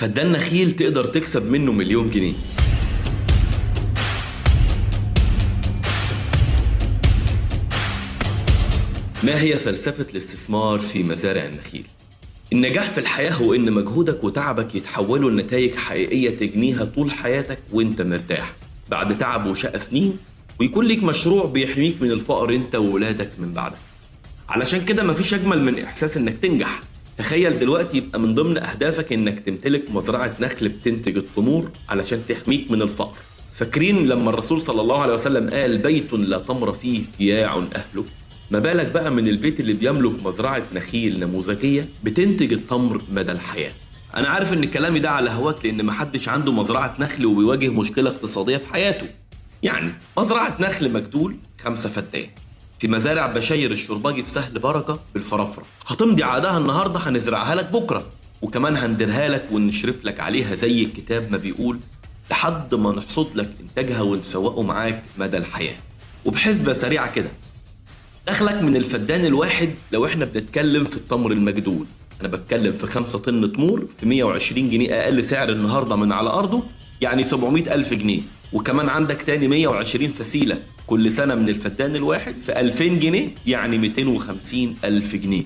فدان نخيل تقدر تكسب منه 1,000,000 جنيه. ما هي فلسفة الاستثمار في مزارع النخيل؟ النجاح في الحياة هو إن مجهودك وتعبك يتحولوا لنتائج حقيقية تجنيها طول حياتك وإنت مرتاح بعد تعب وشقة سنين، ويكون ليك مشروع بيحميك من الفقر إنت وولادك من بعدك. علشان كده مفيش أجمل من إحساس إنك تنجح. تخيل دلوقتي يبقى من ضمن أهدافك إنك تمتلك مزرعة نخل بتنتج التمور علشان تحميك من الفقر. فاكرين لما الرسول صلى الله عليه وسلم قال بيت لا تمر فيه جياع أهله؟ ما بالك بقى من البيت اللي بيملك مزرعة نخيل نموذجية بتنتج التمر مدى الحياة. أنا عارف إن كلامي ده على هواك لأن محدش عنده مزرعة نخل وبيواجه مشكلة اقتصادية في حياته. يعني مزرعة نخل مجدول 5 فدان في مزارع بشاير الشرباجي في سهل بركة بالفرافرة، هتمضي عقدها النهاردة هنزرعها لك بكرة، وكمان هنديرها لك ونشرف لك عليها زي الكتاب ما بيقول لحد ما نحصد لك إنتاجها ونسوقه معاك مدى الحياة. وبحسبة سريعة كده دخلك من الفدان الواحد لو احنا بنتكلم في التمر المجدول، انا بتكلم في 5 طن تمور في 120 جنيه اقل سعر النهارده من على ارضه، يعني 700,000 جنيه. وكمان عندك تاني 120 فسيلة كل سنة من الفدان الواحد في 2000 جنيه، يعني 250,000 جنيه.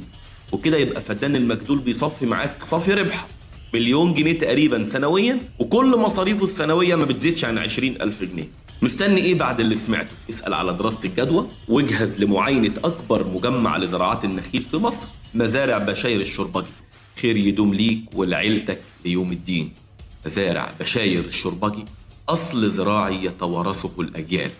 وكده يبقى فدان المجدول بيصفي معاك صافي ربح 1,000,000 جنيه تقريبا سنويا، وكل مصاريفه السنوية ما بتزيدش عن 20,000 جنيه. مستني ايه بعد اللي سمعته؟ اسأل على دراسة الجدوى واجهز لمعاينة أكبر مجمع لزراعات النخيل في مصر، مزارع بشاير الشربجي. خير يدوم ليك ولعيلتك ليوم الدين. مزارع بشاير الشربجي، أصل زراعي يتوارثه الأجيال.